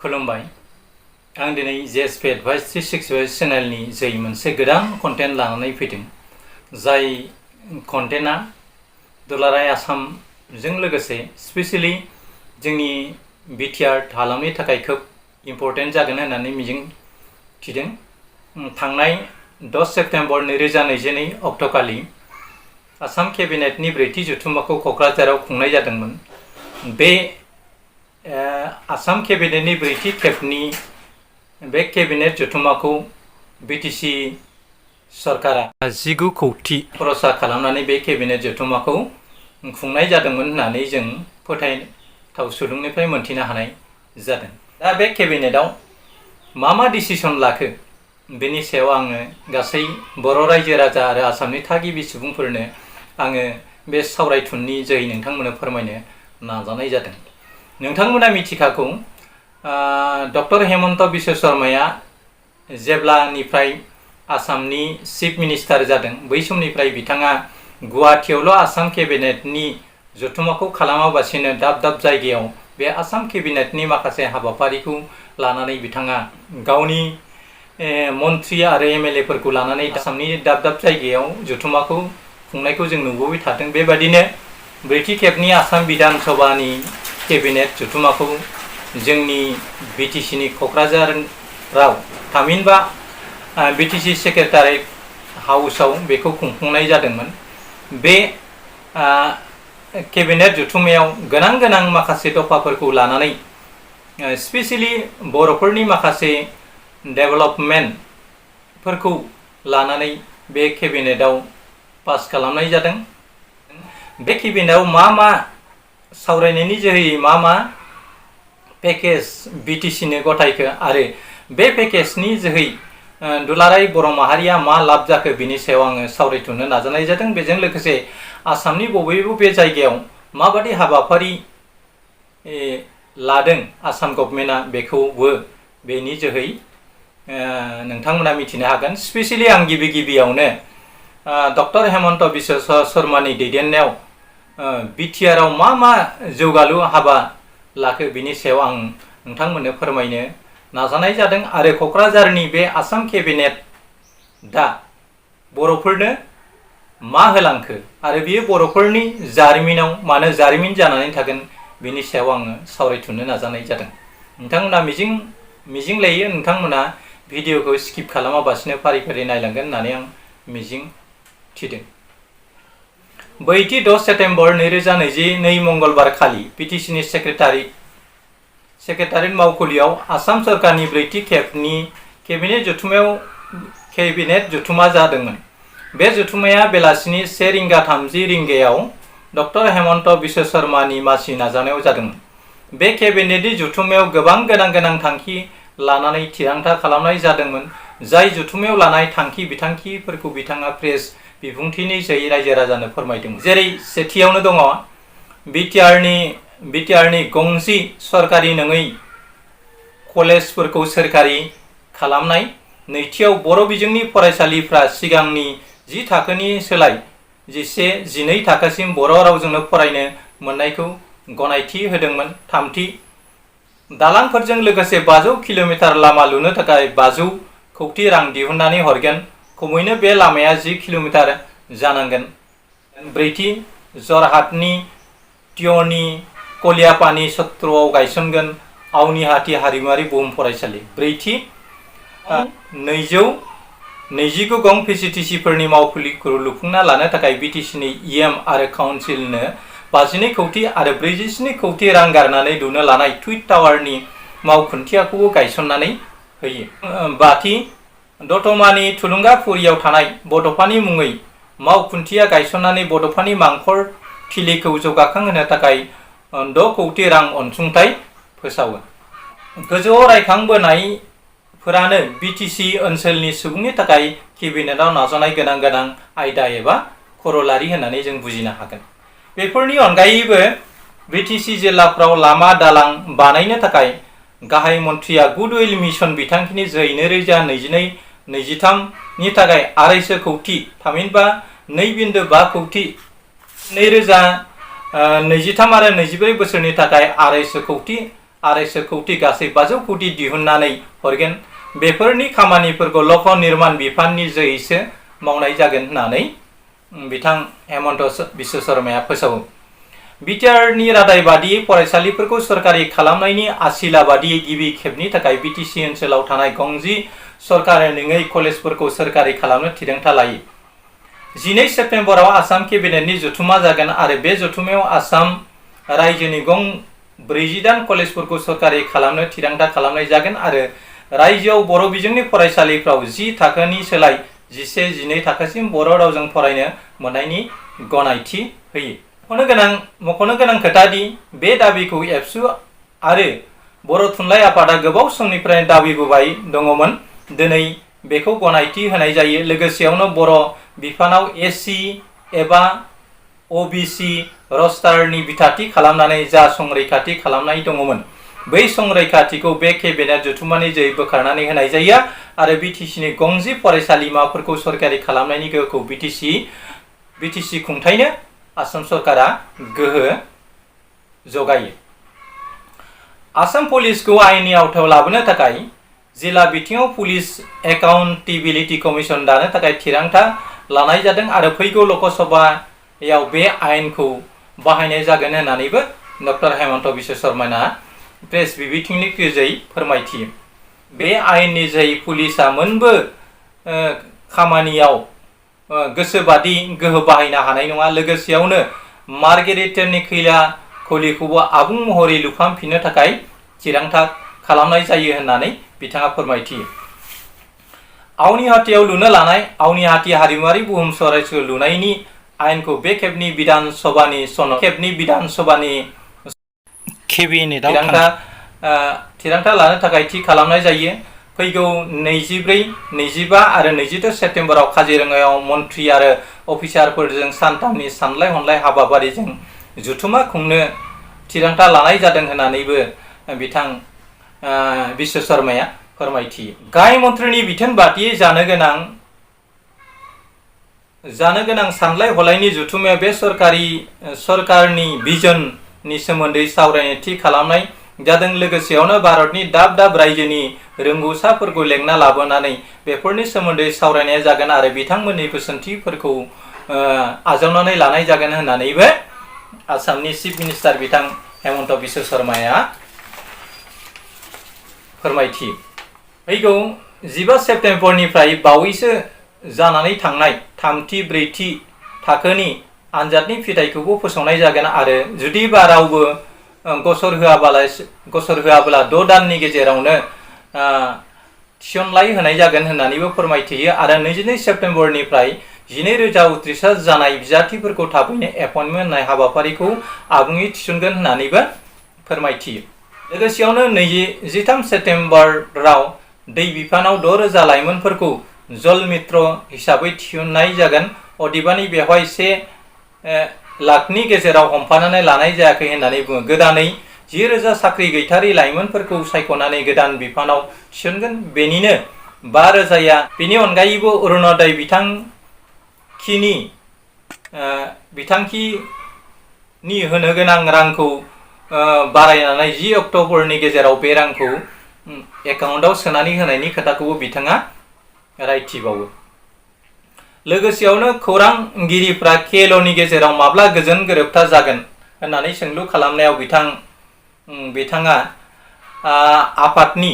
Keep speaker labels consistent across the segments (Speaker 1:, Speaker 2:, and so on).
Speaker 1: खुलुमबाय आं दिनै जेएसपी एडभाइस 365 चेनेलनि जै मोनसे गोदान कन्टेन्ट लानानै फैदों जाय कन्टेन्टआ दुलाराय आसामजों लोगोसे स्पेशली जोंनि बिटिआर हालामनि थाखाय खोब इम्पर्टेन्ट जागोन होननानै मिजिं थिदों। थांनाय 10 सेप्टेम्बर 2022 अक्ट'खालि आसाम केबिनेटनि ब्रैथि जथुम्माखौ क'क्राझाराव खुंनाय जादोंमोन। बे आसाम केबिनेटनि ब्रैथि खेबनि बे केबिनेट जथुम्माखौ बिटिसि सरकारा 19 कौटि खरसा खालामनानै बे केबिनेट जथुम्माखौ खुंनाय जादोंमोन होननानै जों फोथायथाव सुलुंनिफ्राय मोनथिनो हानाय जादों। दा बे केबिनेटआव मा डिसिसन लाखो बेनि सायाव आङो गासै बर' रायजो राजा आरो आसामनि थागिबि सुबुंफोरनो आङो बे सावरायथुननि जोहै नोंथांमोननो फोरमायनो नाजानाय जादों। नोंथांमोना मिथिखागौ डक्टर हेमन्त बिश्व शर्माया जेब्लानिफ्राय आसामनि चिफ मिनिस्टार जादों बै समनिफ्राय बिथाङा गुवाहाटीयावल' आसाम केबिनेटनि जथुम्माखौ खालामाबासिनो दाब दाब जायगायाव बे आसाम केबिनेटनि माखासे हाबाफारिखौ लानानै बिथाङा गावनि मन्त्रि आरो एमएलएफोरखौ लानानै आसामनि दाब दाब जायगायाव जथुम्माखौ खुंनायखौ जों नुबोबाय थादों। बेबादिनो ब्रैथि खेबनि आसाम बिधान सभानि केबिनेट जथुम्माखौ जोंनि बिटिसिनि क'क्राझाराव थामहिनबा बिटिसि सेक्रेटारियेट हाउसाव बेखौ खुंफुंनाय जादोंमोन। बे केबिनेट जथुम्मायाव गोनां माखासे दफाफोरखौ लानानै स्पेशली बर'फोरनि माखासे डेभेलपमेन्टफोरखौ लानानै बे केबिनेटआव पास खालामनाय जादों। बे केबिनेटआव मा सावरायनायनि जोहै मा पेकेज बिटिसिनो गथायखो आरो बे पेकेजनि जोहै दुलाराय बर' माहारिया मा लाब जाखो बिनि सायाव आङो सावरायथुनो नाजानाय जादों। बेजों लोगोसे आसामनि बबे जायगायाव माबादि हाबाफारि लादों आसाम गभर्नमेन्टआ बेखौबो बेनि जोहै नोंथांमोना मिथिनो हागोन। स्पेशली आं गिबियावनो डक्टर हेमन्त बिश्व शर्मानि दैदेननायाव बिटिआरआव मा जौगालु हाबा लाखो बिनि सायाव आं नोंथांमोननो फोरमायनो नाजानाय जादों आरो क'क्राझारनि बे आसाम केबिनेट दा बर'फोरनो मा होलांखो आरो बियो बर'फोरनि जारिमिनाव मानो जारिमिन जानानै थागोन बिनि सायाव आङो सावरायथुनो नाजानाय जादों। नोंथांमोना मिजिं लायो नोंथांमोना भिडिअखौ स्किप खालामाबासिनो फारि नायलांगोन होननानै आं मिजिं थिदों। बैथि 10 सेप्टेम्बर 2022 मंगलबार खालि बिटिसिनि सेक्रेटारियेट मावखुलियाव आसाम सरकारनि ब्रैथि खेबनि केबिनेट जथुम्मा जादोंमोन। बे जथुम्माया बेलासिनि 1:30 डक्टर हेमन्त बिश्व शर्मानि मासि नाजानायाव जादोंमोन। बे केबिनेटनि जथुम्मायाव गोबां गोनां थांखि लानानै थिरांथा खालामनाय जादोंमोन। जाय जथुम्मायाव लानाय थांखि बिथांखिफोरखौ बिथाङा प्रेस बिबुंथिनि जोहै रायजो राजानो फोरमायदोंमोन। जेरै सेथियावनो दङ बिटिआरनि गंसे सरकारि नङै कलेजफोरखौ सोरखारि खालामनाय। नैथियाव बर' बिजोंनि फरायसालिफ्रा सिगांनि 10 थाखोनि सोलाय 11-12 थाखोसिम बर' रावजोंनो फरायनो मोननायखौ गनायथि होदोंमोन। थामथि दालांफोरजों लोगोसे 500 किल'मिटार लामा लुनो थाखाय 500 कौटि रां दिहुननानै हरगोन। खमैनो बे लामाया 10 किल'मिटार जानांगोन। ब्रैथि जरहाटनि टिय'नि कलियापानि सत्रआव गायसनगोन आवनिहाटी हारिमुआरि बुहुम फरायसालि। ब्रैथि 229 गं पिसिटिसिफोरनि मावखुलिखौ लुफुंना लानो थाखाय बिटिसिनि इएम आरो काउन्सिलनो 52 कौटि आरो 47 कौटि रां गारनानै लुनो लानाय टुइट टावारनि मावखुन्थियाखौबो गायसननानै होयो। बाथि दतमानि थुलुंगाफुरियाव थानाय बड'फानि मुङै मावखुन्थिया गायसननानै बड'फानि मांखर थिलिखौ जौगाखांहोनो थाखाय 6 कौटि रां अनसुंथाइ फोसावो। गोजौआव रायखांबोनायफोरानो बिटिसि ओनसोलनि सुबुंनि थाखाय केबिनेटआव नाजानाय गोनां आयदा एबा खर'लारि होननानै जों बुजिनो हागोन। बेफोरनि अनगायैबो बिटिसि जिल्लाफ्राव लामा दालां बानायनो थाखाय गाहाय मन्थ्रिया गुडउइल मिशन बिथांखिनि जोहै 2022-23 नि थाखाय 250 कौटि थामहिनबा 2.5 कौटि 2023 आरो 24 बोसोरनि थाखाय 250 कौटि 250 कौटि गासै 500 कौटि दिहुननानै हरगोन। बेफोरनि खामानिफोरखौ लक निर्माण बिफाननि जोहैसो मावनाय जागोन होननानै बिथां हेमन्त बिश्व शर्माया फोसावो। बिटिआरनि रादाय बादियै फरायसालिफोरखौ सरकारि खालामनायनि आसिला बादियै गिबि खेबनि थाखाय बिटिसि ओनसोलाव थानाय गंजि सरकारि नङै कलेजफोरखौ सरकारि खालामनो थिरांथा लायो। 12 सेप्तेम्बराव आसाम केबिनेटनि जथुमा जागोन आरो बे जथुमायाव आसाम रायजोनि गं 48 कलेजफोरखौ सरकारि खालामनो थिरांथा खालामनाय जागोन आरो रायजोआव बर' बिजोंनि फरायसालिफ्राव 10 थाखोनि सोलाय 11-12 थाखोसिम बर' रावजों फरायनो मोननायनि गनायथि होयो। मख'नो गोनां खोथा दि बे दाबिखौ एबसु आरो बर' थुनलाइ आफादा गोबाव समनिफ्रायनो दाबिबोबाय दङमोन। दिनै बेखौ गनायथि होनाय जायो। लोगोसेयावनो बर' बिफानाव एससि एबा ओबिसि रस्टारनि बिथाथि खालामनानै जा संरैखाथि खालामनाय दङमोन, बै संरैखाथिखौ बे केबिनेट जथुमानि जोहै बोखारनानै होनाय जायो आरो बिटिसिनि गंजि फरायसालिमाफोरखौ सरकारि खालामनायनि गोहोखौ बिटिसि खुंथायनो आसाम सरकारा गोहो जगायो। आसाम पुलिसखौ आयेननि आवथायाव लाबोनो थाखाय जिल्ला बिथिङाव पुलिस एकाउन्टेबिलिटि कमिसन दानो थाखाय थिरांथा लानाय जादों आरो फैगौ लकसभायाव बे आयेनखौ बाहायनाय जागोन होननानैबो डक्टर हेमन्त बिश्व शर्माया प्रेस बिबुंथिनि गेजेरै फोरमायथियो। बे आयेननि जोहै पुलिसा मोनबो खामानियाव गोसोबादि गोहो बाहायनो हानाय नङा। लोगोसेयावनो मार्गेरिटेननि खैला खलिखौबो आबुं महरै लुफामफिननो थाखाय थिरांथा खालामनाय जायो होननानै बिथाङा फोरमायथियो। आउनिहाटीयाव लुनो लानाय आउनिहाटी हारिमुआरि बुहुम सरायसो लुनायनि आयेनखौ बे खेबनि बिधान सभानि केबिनेटआव थिरांथा लानो थाखाय थि खालामनाय जायो। फैगौ 24, 25 आरो 26 सेप्तेम्बराव काजिरङायाव मन्थ्रि आरो अफिसारफोरजों सानथामनि सानलाय हनलाय हाबाफारिजों जथुमा खुंनो थिरांथा लानाय जादों होननानैबो बिथां बिश्व शर्माया फोरमायथियो। गाहाय मन्थ्रिनि बिथोन बादियै जानो गोनां सानलाय हलायनि जथुमायाव बे सरकारनि भिजननि सोमोन्दै सावरायनो थि खालामनाय जादों। लोगोसेयावनो भारतनि दाब दाब रायजोनि रोंगौसाफोरखौ लेंना लाबोनानै बेफोरनि सोमोन्दै सावरायनाय जागोन आरो बिथांमोननि बोसोनथिफोरखौ आजावनानै लानाय जागोन होननानैबो आसामनि चिफ मिनिस्टार बिथां हेमन्त बिश्व शर्माया फोरमायथियो। फैगौ 15 सेप्तेम्बरनिफ्राय बावैसो जानानै थांनाय 3-4 थाखोनि आनजादनि फिथाइखौबो फोसावनाय जागोन आरो जुदिबा रावबो गसर होआब्ला 6 दाननि गेजेरावनो थिसनलाइ होनाय जागोन होननानैबो फोरमायथियो आरो 22 सेप्तेम्बरनिफ्राय 12,000 उथ्रिसार जानाय बिजाथिफोरखौ थाबैनो एपइन्टमेन्ट होनाय हाबाफारिखौ आबुङै थिसनगोन होननानैबो फोरमायथियो। लोगोसेयावनो 23 सेप्तेम्बराव दै बिफानाव 6,000 लाइमोनफोरखौ जल मित्र हिसाबै थिसननाय जागोन। अदेबानि बेवहाय 1 लाखनि गेजेराव हमफानानै लानाय जायाखै होननानै बुङो। गोदानै 10,000 साख्रि गैथारि लाइमोनफोरखौ सायख'नानै गोदान बिफानाव थिसनगोन। बेनिनो 5,000या बेनि अनगायैबो अरुणोदय बिथांखिनि होनो गोनां रांखौ बारायनानै 10 अक्ट'बरनि गेजेराव बे रांखौ एकाउन्टआव सोनानै होनायनि खोथाखौबो बिथाङा रायथिबावो। लोगोसेयावनो खौरांगिरिफ्रा केएलअनि गेजेराव माब्ला गोजोन गोरोबथा जागोन होननानै सोंलु खालामनायाव बिथाङा आफादनि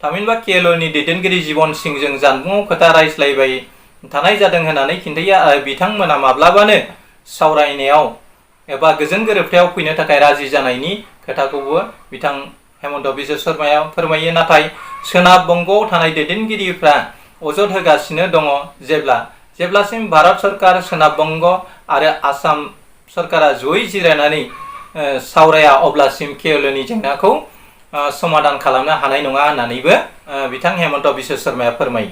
Speaker 1: थामहिनबा केएलअनि दैदेनगिरि जीवन सिंहजों जानबुङाव खोथा रायज्लायबाय थानाय जादों होननानै खिन्थायो आरो बिथांमोना माब्लाबानो सावरायनायाव एबा गोजोन गोरोबथायाव फैनो थाखाय राजि जानायनि खोथाखौबो बिथां हेमन्त बिश्व शर्माया फोरमायो। नाथाय सोनाब बंगआव थानाय दैदेनगिरिफ्रा अजद होगासिनो दङ जेब्लासिम भारत सरकार, सोनाब बंग आरो आसाम सरकारा जयै जिरायनानै सावराया अब्लासिम केएलअनि जेंनाखौ समाधान खालामनो हानाय नङा होननानैबो बिथां हेमन्त बिश्व शर्माया फोरमायो।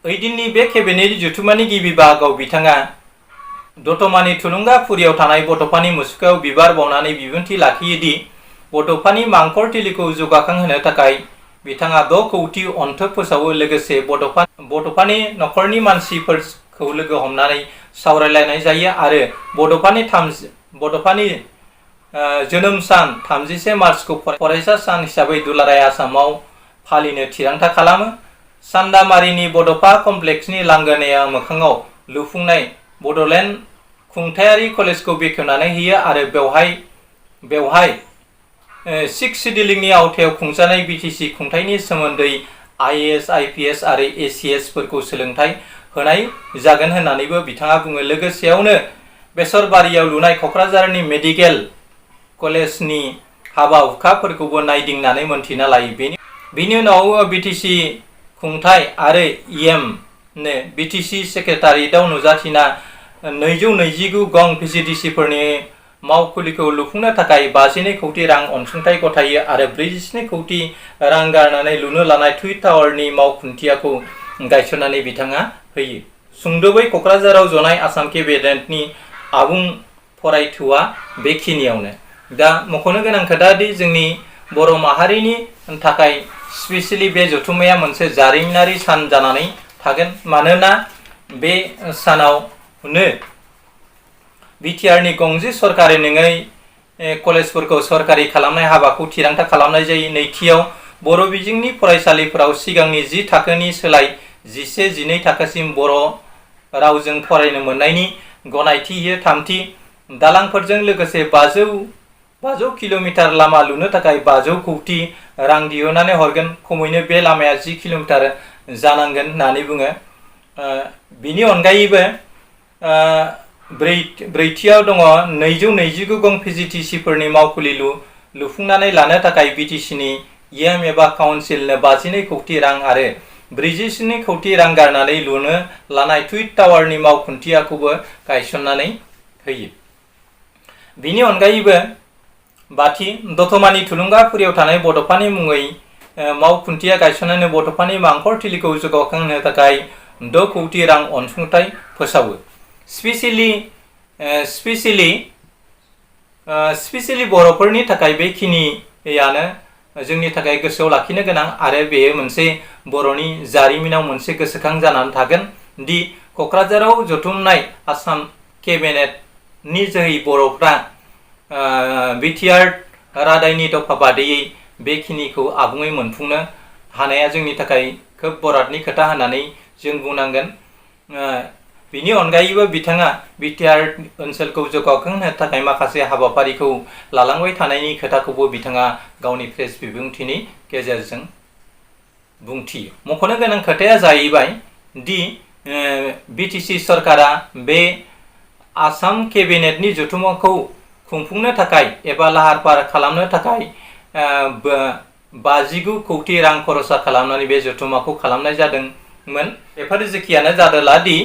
Speaker 1: ओइदिननि बे केबिनेट जथुमानि गिबि बाहागोआव बिथाङा दतमानि थुलुंगाफुरियाव थानाय बड'फानि मुसुखायाव बिबार बावनानै बिबुंथि लाखियो दि बड'फानि मांखरथिलिखौ जौगाखांहोनो थाखाय बिथाङा 6 कौटि अनथोब फोसावो। लोगोसे बड'फानि नखरनि मानसिफोरखौ लोगो हमनानै सावरायलायनाय जायो आरो बड'फानि जोनोम सान 31 मार्चखौ फरायसा सान हिसाबै दुलाराय आसामाव फालिनो थिरांथा खालामो। सान्दामारिनि बड'फा कमप्लेक्सनि लांगोनाया मोखाङाव लुफुंनाय बड'लेण्ड खुंथायारि कलेजखौ बेखेवनानै होयो आरो बेवहाय 6 सिडिलिंनि आवथायाव खुंजानाय बिटिसि खुंथायनि सोमोन्दै IAS, IPS आरो ACS फोरखौ सोलोंथाइ होनाय जागोन होननानैबो बिथाङा बुङो। लोगोसेयावनो बेसरबारियाव लुनाय क'क्राझारनि मेडिकेल कलेजनि हाबा हुखाफोरखौबो नायदिंनानै मोनथिना लायो। बेनि उनाव बिटिसि खुंथाय आरो नो बिटिसि सेक्रेटारियेटआव नुजाथिना 229 गं VCDCफोरनि मावखुलिखौ लुफुंनो थाखाय 52 कौटि रां अनसुंथाइ गथायो आरो 47 कौटि रां गारनानै लुनो लानाय टुइट टावारनि मावखुन्थियाखौ गायसननानै बिथाङा होयो। सुंद'बै क'क्राझाराव जनाय आसाम केबिनेटनि आबुं फरायथुआ बेखिनियावनो। दा मख'नो गोनां खोथा दि जोंनि बर' माहारिनि थाखाय स्पेसियेलि बे जथुम्माया मोनसे जारिमिनारि सान जानानै थागोन। मानोना बे सानावनो बिटिआरनि गंसे सरकारि नङै कलेजफोरखौ सरकारि खालामनाय हाबाखौ थिरांथा खालामनाय जायो। नैथियाव बर' बिजोंनि फरायसालिफोराव सिगांनि 10 थाखोनि सोलाय 11-12 थाखोसिम बर' रावजों फरायनो मोननायनि गनायथि होयो। थामथि, दालांफोरजों लोगोसे 500 किल'मिटार लामा लुनो थाखाय 500 कौटि रां दिहुननानै हरगोन। खमैनो बे लामाया 10 किल'मिटार जानांगोन होननानै बुङो। बिनि अनगायैबो ब्रैथियाव दङ 229 गं VCDCफोरनि मावखुलि लुफुंनानै लानो थाखाय बिटिसिनि एबा काउन्सिलनो 52 कौटि रां आरो 47 कौटि रां गारनानै लुनो लानाय टुइट टावारनि मावखुन्थियाखौबो गायसननानै होयो। बिनि अनगायैबो बाथि, दतमानि थुलुंगाफुरियाव थानाय बड'फानि मुङै मावखुन्थिया गायसननानै बड'फानि मांखरथिलिखौ जौगाखांहोनो थाखाय 6 कौटि रां अनसुंथाइ फोसावो। स्पेसियेलि बर'फोरनि थाखाय बेखिनियानो जोंनि थाखाय गोसोआव लाखिनो गोनां आरो बेयो मोनसे बर'नि जारिमिनाव मोनसे गोसोखां जानानै थागोन दि क'क्राझाराव जथुमनाय आसाम केबिनेटनि जोहै बर'फ्रा बिटिआर रादायनि दफा बादियै बेखिनिखौ आबुङै मोनफुंनो हानाया जोंनि थाखाय खोब बरादनि खोथा होननानै जों बुंनांगोन। बिनि अनगायैबो बिथाङा बिटिआर ओनसोलखौ जौगाखांहोनो थाखाय माखासे हाबाफारिखौ लालांबाय थानायनि खोथाखौबो बिथाङा गावनि प्रेस बिबुंथिनि गेजेरजों बुंथियो। मख'नो गोनां खोथाया जाहैबाय दि बिटिसि सरकारा बे आसाम केबिनेटनि जथुम्माखौ खुंफुंनो थाखाय एबा लाहार फाहार खालामनो थाखाय 59 कौटि रां खरसा खालामनानै बे जथुम्माखौ खालामनाय जादोंमोन। बेफोर जेखियानो जादोंला दि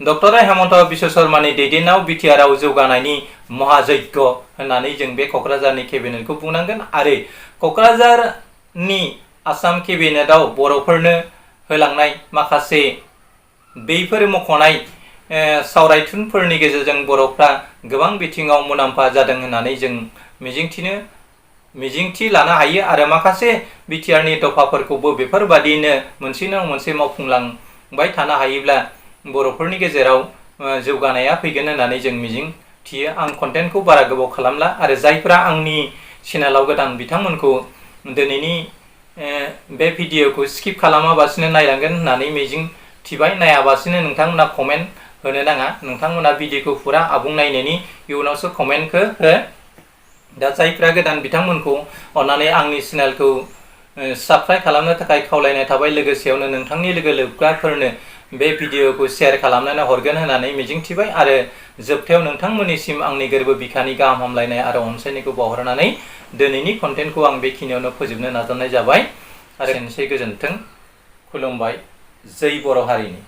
Speaker 1: डक्टर हेमन्त बिश्व शर्मानि दैदेननायाव बिटिआरआव जौगानायनि महायज्ञ होननानै जों बे क'क्राझारनि केबिनेटखौ बुंनांगोन आरो क'क्राझारनि आसाम केबिनेटआव बर'फोरनो होलांनाय माखासे बैफोर मख'नाय सावरायथुनफोरनि गेजेरजों बर'फ्रा गोबां बिथिङाव मुलाम्फा जादों होननानै जों मिजिंथि लानो हायो आरो माखासे बिटिआरनि दफाफोरखौबो बेफोरबादिनो मोनसेनि उनाव मोनसे मावफुंलांबाय थानो हायोब्ला बर'फोरनि गेजेराव जौगानाया फैगोन होननानै जों मिजिंथियो। आं कन्टेन्टखौ बारा गोबाव खालामला आरो जायफ्रा आंनि चेनेलाव गोदान बिथांमोनखौ दिनैनि बे भिडिअखौ स्किप खालामाबासिनो नायलांगोन होननानै मिजिंथिबाय। नायाबासिनो नोंथांमोना कमेन्ट होनो नाङा। नोंथांमोना भिडिअखौ फुरा आबुं नायनायनि इयुनावसो कमेन्टखौ हो। दा जायफ्रा गोदान बिथांमोनखौ अन्नानै आंनि चेनेलखौ साबस्क्राइब खालामनो थाखाय खावलायनाय थाबाय। लोगोसेयावनो नोंथांनि लोगोफोरनो बे भिडिअखौ शेयार खालामनानै हरगोन होननानै मिजिंथिबाय आरो जोबथायाव नोंथांमोननिसिम आंनि गोरबो बिखानि गाहाम हामलायनाय आरो अनसायनायखौ बावहरनानै दिनैनि कन्टेन्टखौ आं बेखिनियावनो फोजोबनो नाजानाय जाबाय आरो एसेनोसै। गोजोन्थों, खुलुमबाय, जै बर' हारिनि।